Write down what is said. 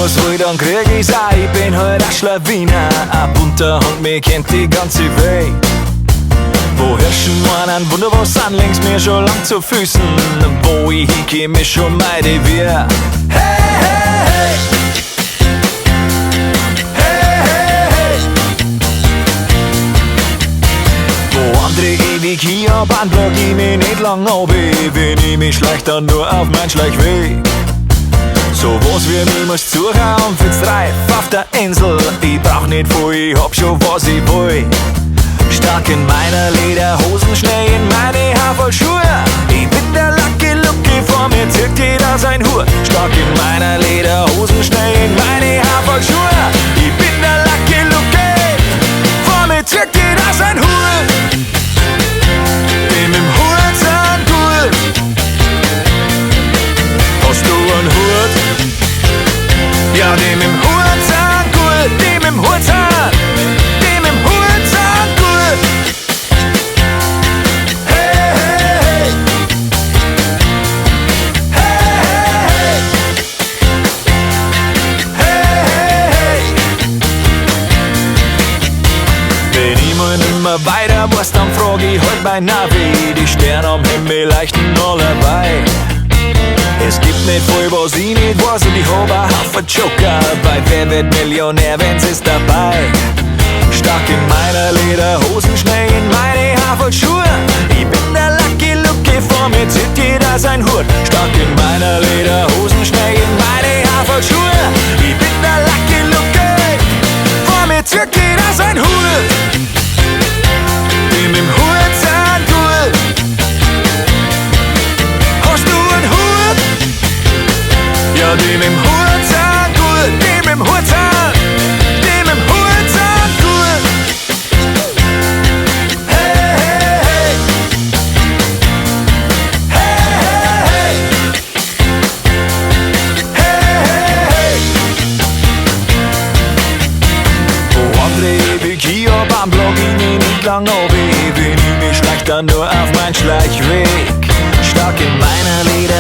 was will, dann krieg ich's auch. Ich bin halt ein Schlawiner, ein bunter Hund, mich kennt die ganze Welt. Wo Hirschen einen Wunder, wo sind links mir schon lang zu Füßen. Und wo ich hinkomm, ist schon mein Revier. Hey, hey, hey! Hey, hey, hey! Wo andere ewig hier am block ich mich nicht lang auf. Wenn ich mich schleich, dann nur auf mein Schleichweg. So was wie mich muss suchen und find's reif auf der Insel. Ich brauch nicht viel, ich hab schon was ich will. Stark in meiner Lederhosen, schnell in meine Haferschuhe. Ich bin der Lucky Lucky, vor mir zieht jeder sein Hut. Stark in meiner Lederhosen, schnell in meine Haferschuhe. Ich bin der Lucky Lucky, vor mir zieht jeder sein Hut. Dem im Hut sind gut. Hast du einen Hut? Ja, dem im Hut sind gut, dem im Hut sind, dem im Hut sind gut. Hey, hey, hey. Hey, hey, hey. Hey, hey, hey. Wenn ich mal nimmer weiter weiß, dann frag ich halt mein Navi. Die Sterne am Himmel leuchten allerweil. Es gibt nicht viel, was ich nicht weiß, und ich hab a Haufen Joker. Bei Wer wird Millionär, wenn's ist dabei. Stark in meiner Lederhosen, schnell in meine Haferschuhe. Ich bin der Lucky Lucky, vor mir zieht jeder sein Hut. Stark in meiner Lederhosen, schnell in meine Haferschuhe. Ich bin der Lucky Lucky, vor mir zieht jeder sein Hut. Dem im Hut sind gut. Hast du einen Hut? Ja, dem im Hut sind gut, dem im Hut sind, dem im Hut sind gut. Hey, hey, hey. Hey, hey, hey. Hey, hey, hey. Wo andere ewig hier am Block, ich mich nicht lang auf. Wenn ich mich schleich, dann nur auf mein Schleichweg. Stark in meiner Lederhosen,